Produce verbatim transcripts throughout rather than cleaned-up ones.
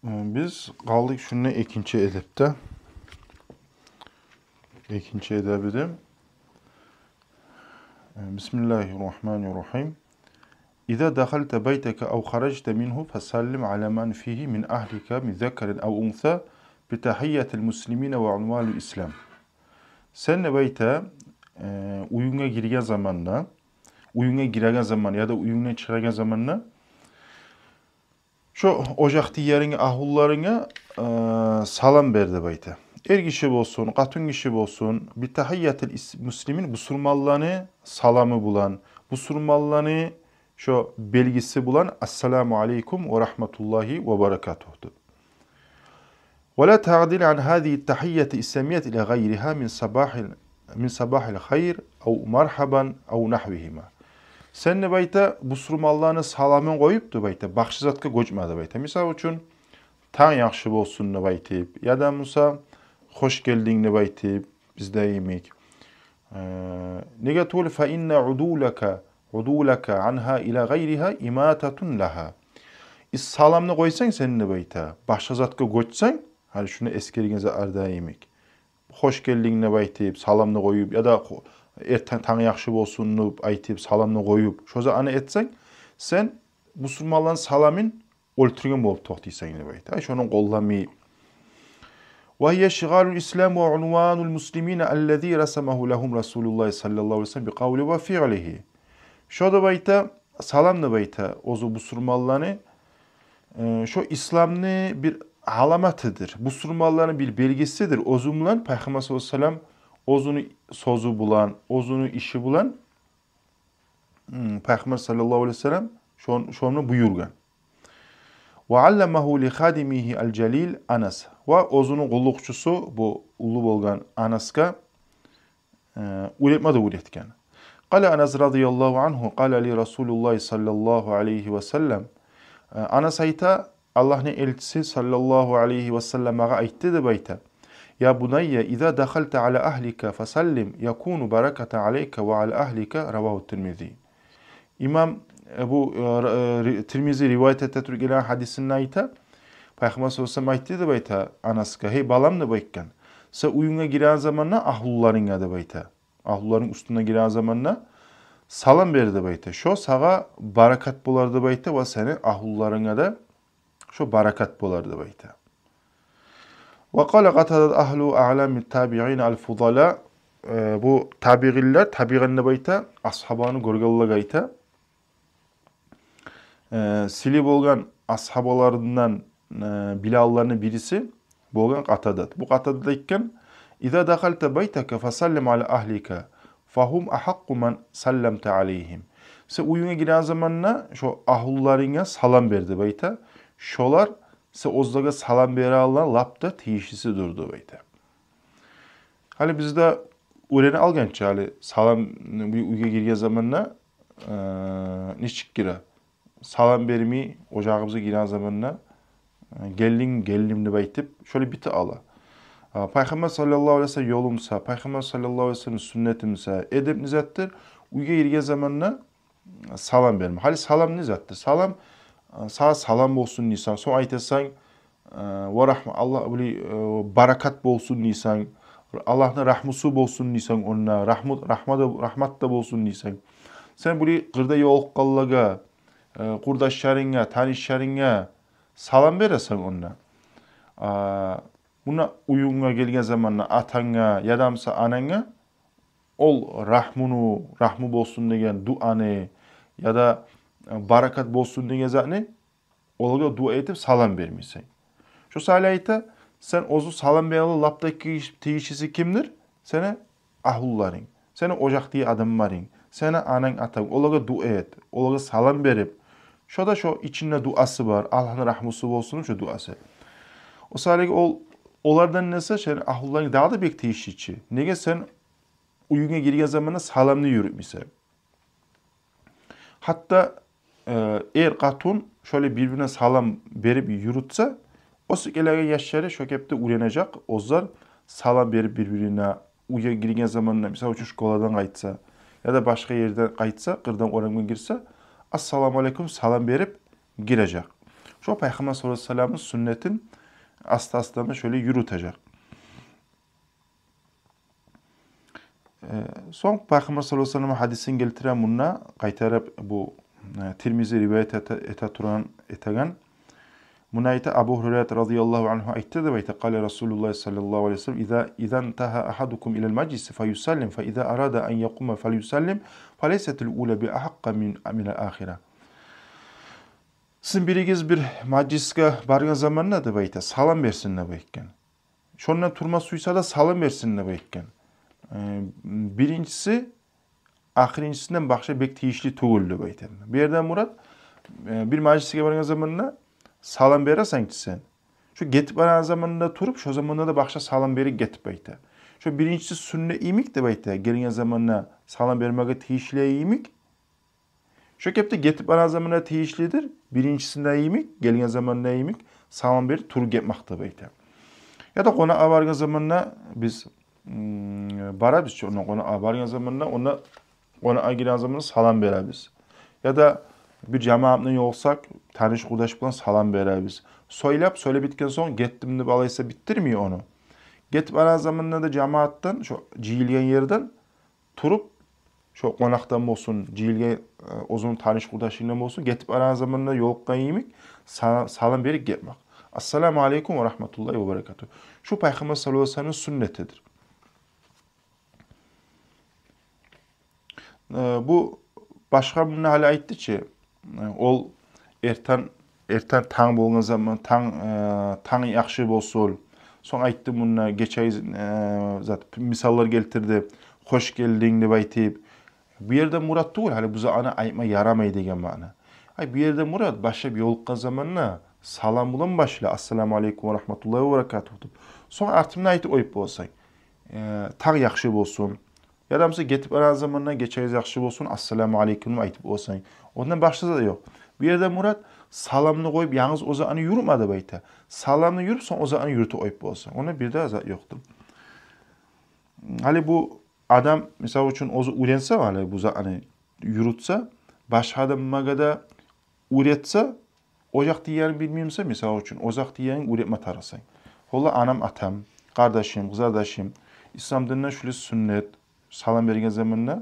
Биз къалдыкъ шунда экинчи эдепде. Экинчи эдеби де. Бисмиллагьи ррагьмани ррагьим. Иза дахалта байтака ав харажта мингьу фасаллим ала ман фигьи мин агьлика мин закарин ав унса битагьийятил муслимина ва унванил ислам. Сен деп айта, э, уьюнге гирген заманда, уьюнге гиреген заман яда уьюнгден чыгъагъан заманда, шо ожакъ дегенинге, агьлуларынга, э, салам бер деп айта. Эр гиши болсун, къатын гиши болсун, битагьийятил ис-, муслимин, бусурманланы саламы булан, бусурманланы шо белгиси булан, ассаламу алейкум ва рагьматуллагьи ва баракатугь деп. Ва ла тагъдил ан гьазигьи тагьийятил исламият ила гъайригьа мин сабагьил, мин сабагьил хайр ав маргьабан ав нагьвигьима. Сен деп айта, бусурманланы саламын къоюп деп айта, башгъа затгъа гёчме деп айта. Мисал учун, танг яхшы болсун деп айтып, яда буса хош гелдинг деп айтып, бизде йимик. Э, неге тюгюл, фа инна удулака, удулака ангьа ила гъайригьа имататун лагьа. Ис саламны къойсанг сен деп айта, башгъа затгъа гёчсенг, гьали шуну эсгерген затларда йимик. Хош гелдинг деп айтып, саламны къоюп, яда хо-, эртен танг яхшы болсун деп айтып, саламны къоюп, шо затны этсенг, сен бусурманланы саламын оьлтюрген болуп токътайсан деп айта. Ай, шону къолламай. Ва гьия шигъалул ислам ва унванул муслимина аллази расамагьу лагьум расулуллагь саллаллагьу алайгьи ва саллам би къавлигьи ва фиълигьи. Шо деп айта, салам деп айта, оьзю бусурманланы, э, шо исламны бир аламатыдыр, бусурманланы бир белгисидир. Оьзю булан Пайхаммар саллаллагьу алайгьи ва саллам оьзюню сёзю булан, оьзюню иши булан, м, Пайхаммар саллаллагьу алайгьи ва саллам шон-, шону буюргъан. Ва алламагьу ли хадимигьи ал-жалил Анас. Ва оьзюню къуллукъчусу, бу уллу болгъан Анасгъа, э, уьйретме де уьйретген. Къала Анас радияллагьу ангьу, къала ли расулуллагьи саллаллагьу алайгьи ва саллам. Э, Анас айта, Аллагьны элчиси саллаллагьу алайгьи ва саллам магъа айтды деп айта. Я бунайя, иза дахалта ала агьлика фасаллим, якуну баракатан алайка ва ала агьлика, равагьу Тирмизи. Имам, э, бу, э, р-, э, ри-, Тирмизи риваят эте туруп гелген гьадисинде айта, Пайхаммар саллаллагьу алайгьи ва саллам айтды деп айта Анасгъа, гьей балам деп айтгъан, сен уьюнге гирген заманда агьлуларынга деп айта, агьлуларынг уьстюне гирген заманда салам бер деп айта. Шо сагъа баракат болар деп айта ва сени агьлуларынга да шо баракат болар деп айта. Ва къала Къатадат агьлу аълами табиъин ал-фудала. Э, бу табиъинлер, табиъин деп айта, асгьабаны гёргенлеге айта. Э, сыйлы болгъан асгьабаларындан, э, билалланы бириси болгъан Къатадат. Бу Къатадат айтгъан, иза дахалта байтака фасаллим ала агьлика, фагьум агьакъкъу ман салламта алайгьим. Сен уьюнге гирген заманда шо агьлуларынга салам бер деп айта. Шолар сен оьзлеге салам бере алгъан лап да тийишлисидир деп айта. Гьали бизде уьйренип алгъанча, гьали салам, бу уьйге гирген заманда, э, нечик гире? Салам бермей, ожагъыбызгъа гирген заманда, э, гелдинг, гелдим деп айтып, шолай битип ала. А, Пайхаммар саллаллагьу алайгьи ва саллам ёлу буса, Пайхаммар саллаллагьу алайгьи ва саллам сюннети буса, эдеп не затдыр? Уьйге гирген заманда салам берме. Гьали салам не затдыр? Салам, э, сагъа салам болсун дейсен, сонг айтасан, э, ва рагьма-, Аллагь, були, э, баракат болсун дейсен, Аллагьны рагьмусу болсун дейсен онда, рагьму-, рагьма да, рагьмат да болсун дейсен. Сен були къырда ёлукъгъанлагъа, э, къурдашларынга, танышларынга салам бересен онда. А, муна уьюнге гелген заманда атанга, яда буса ананга, ол рагьмуну, рагьму болсун деген дуаны, яда, э, баракат болсун деген затны, олагъа дуа этип салам бермейсен. Шо саялы айта, сен оьзю салам бере алгъан лап да тийиш-, тийишлиси кимдир? Сени агьлуларынг, сени ожакъдагъы адамларынг, сени ананг, атанг, олагъа дуа эт, олагъа салам берип. Шо да шо ичинде дуасы бар, Аллагьны рагьмусу болсун шо дуасы. О саялы ол, олардан эсе сени агьлуларынг дагъы да бек тийишли чи. Неге сен уьюнге гирген заманда саламны юрютмейсен? Гьатта, э, эр-къатын шолай бир-бирине салам берип юрютсе, оьсюп гелеген яшлары шо кепде уьйренежек, оьзлер салам берип бир-бирине, уьйге гирген заманда, мисал учун, школадан къайтса, яда башгъа ерден къайтса, къырдан орамгъа гирсе, ассаламу алейкум салам берип гирежек. Пайхаммар саллаллагьу алайгьи ва салламны сюннетин аста-астамы шолай юрютежек. Э, сонг Пайхаммар саллаллагьу алайгьи ва саллам гьадисин гелтире мунда, къайтарып бу, э, Тирмизи риваят эте, эте тургъан, этеген. Мунда айта, Абу Гьурайра радияллагьу ангьу айтды деп айта, къала Расулуллагь саллаллагьу алайгьи ва саллам: «Иза, иза интагьа агьадукум илал мажлиси фалюсаллим, фа иза арада ан якъума фалюсаллим, фалайсатил ула би агьакъкъа мин, минал ахира». Сизин биригиз бир мажлисге баргъан заманда деп айта, салам берсин деп айтгъан. Шондан турма сюйсе де, салам берсин деп айтгъан. Э, биринчиси ахырынчысындан башгъа бек тийишли тюгюл деп айта. Бу ерде мурат, э, бир мажлисге баргъан заманда салам бересен чи сен. Шо гетип барагъан заманда туруп, шо заманда да башгъа салам берип гетип айта. Шо биринчиси сюннет йимик деп айта, гелген заманда салам бермеге тийишли йимик. Шо кепде гетип барагъан заманда тийишлидир, биринчисинде йимик, гелген заманда йимик, салам берип туруп гетмек деп айта. Яда къонакъгъа баргъан заманда биз, м, барабыз чы, онда къонакъгъа баргъан заманда, онда къонакъгъа гирген заманда салам беребиз. Яда бир жамаатны ёлукъсакъ, таныш-къурдаш булан салам беребиз. Сёйлеп, сёйлеп битген сонг, гетдим деп алайса битдирмей ону. Гетип барагъан заманда да жамаатдан, шо жыйылгъан ерден туруп, шо къонакъдан болсун, жыйылгъан, э, оьзюню таныш-къурдашындан болсун, гетип барагъан заманда ёлукъгъан йимик, са-, салам берип гетмек. Ассаламу алейкум ва рагьматуллагьи ва баракатугь. Шу Пайхаммар саллаллагьу алайгьи ва салламны сюннетидир. Э, бу башгъа мунда гьали айтды чы, э, ол эртен, эртен танг болгъан заман, танг, э, танг яхшы болсун. Сонг айтды мунда гече, э, зат, мисаллар гелтирди. Хош гелдинг деп айтып. Бу ерде мурат тюгюл, гьали бу затны айтма ярамай деген маъна. Ай, бу ерде мурат башлап ёлукъгъан заманда салам булан башла, ассаламу алейкум ва рагьматуллагьи ва баракатугь деп. Сонг артындан айтып къоюп боласан. Э, танг яхшы болсун. Яда буса гетип барагъан заманда гечегиз яхшы болсун, ассаламу алейкум деп айтып боласан. Ондан башгъа зат ёкъ. Бу ерде мурат саламны къоюп, янгыз о затны юрютме деп айта. Саламны юрюп, сонг о затны юрютюп къоюп боласан. Онда бир де зат ёкъдур. Гьали бу адам, мисал учун, оьзю уьйренсе, гьали бу затны юрютсе, башгъа адамгъа да уьйретсе, о жакъ дегенни билмеймисе, мисал учун, о жакъ дегенни уьйретме тарыкъсан. Олар анам, атам, къардашым, къызардашым, ислам динде шулай сюннет, салам берген заманда,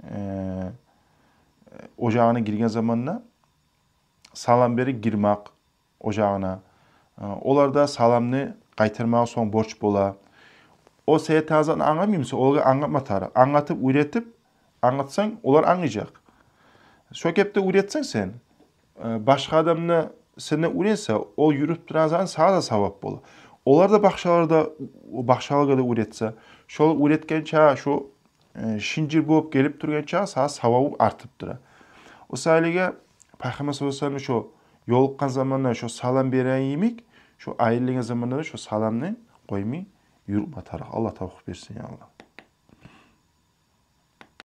э, ожагъына гирген заманда салам берип гирмек ожагъына. Э, олар да саламны къайтармагъа сонг борч бола. О сен айтагъан затны англамаймыса, олагъа англатма тарыкъ. Англатып, уьйретип, англатсанг, олар англажакъ. Шо кепде уьйретсенг сен, э, башгъа адамны сенден уьйренсе, о юрютюп турагъан затны сагъа да савап бола. Олар да башгъалар да, башгъалагъа да уьйретсе, шо уьйретген чакъы, шо, э, шынжыр болуп гелип тургъан чакъы сагъа савабы артып тура. О саялыгъа Пайхаммар саллаллагьу алайгьи ва саллам шо ёлукъгъан заманда шо салам береген йимик, шо айрылгъан заманда да шо саламны къоймай юрютме тарыкъ. Аллагь тавфикъ берсин, я Аллагь.